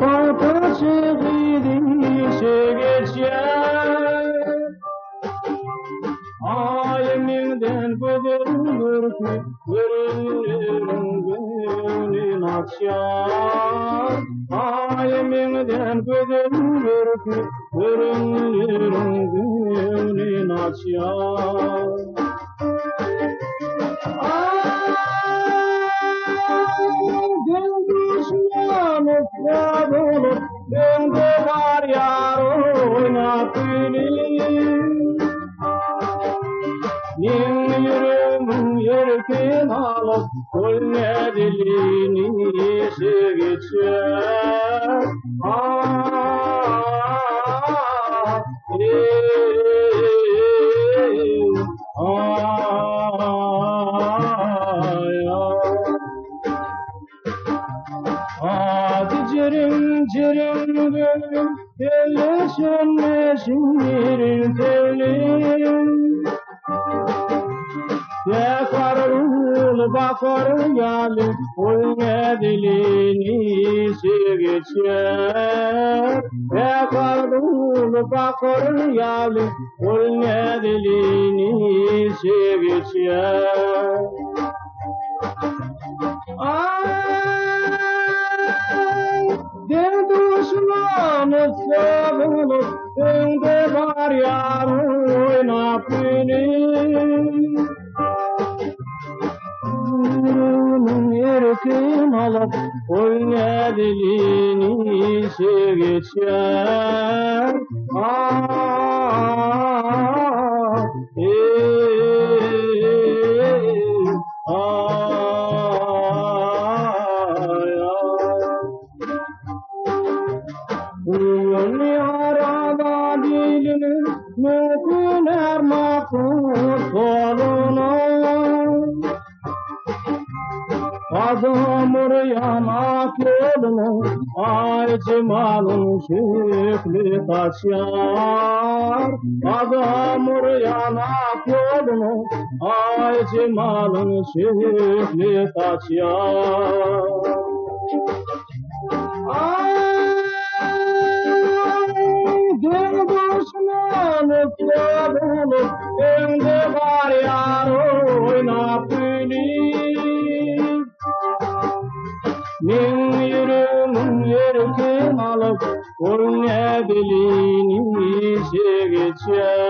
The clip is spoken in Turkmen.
Pagtaçy gyz işe geçýär. Aý meňden gözel görki, Görenleriň göwnün açýar. Aý meňden gözel görki, Görenleriň göwnün açýar. Öňde barýar oýnap gülüp. Meň ýüregimiň erkin alyp, Gül näzilini işe geçer. Ah, eý, ay, ay. Ady jerim jerim gülüm, Elleşen şirin telim. Yakarul bakar yalı, Ol nedilini geçer. Yakarul bakar yalı, Ol nedilini geçer. Deň duşmany sagynyp, Öňde barýar oýnap gülüp. Ýüregimiň erkin alyp, Ol näzilini işe geçýär. Ah, eý, ay, ay. Arada dilini mümkün makul soluna. Azamur yanak yolunu ay cemalın şüklü taşyar. Azamur yanak yolunu ay cemalın şüklü taşyar. Ay deň duşmany bolup, Öňde barýar oýnap gülüp. Meň ýüregimiň erkin alyp, Ol näzilini işe geçýär.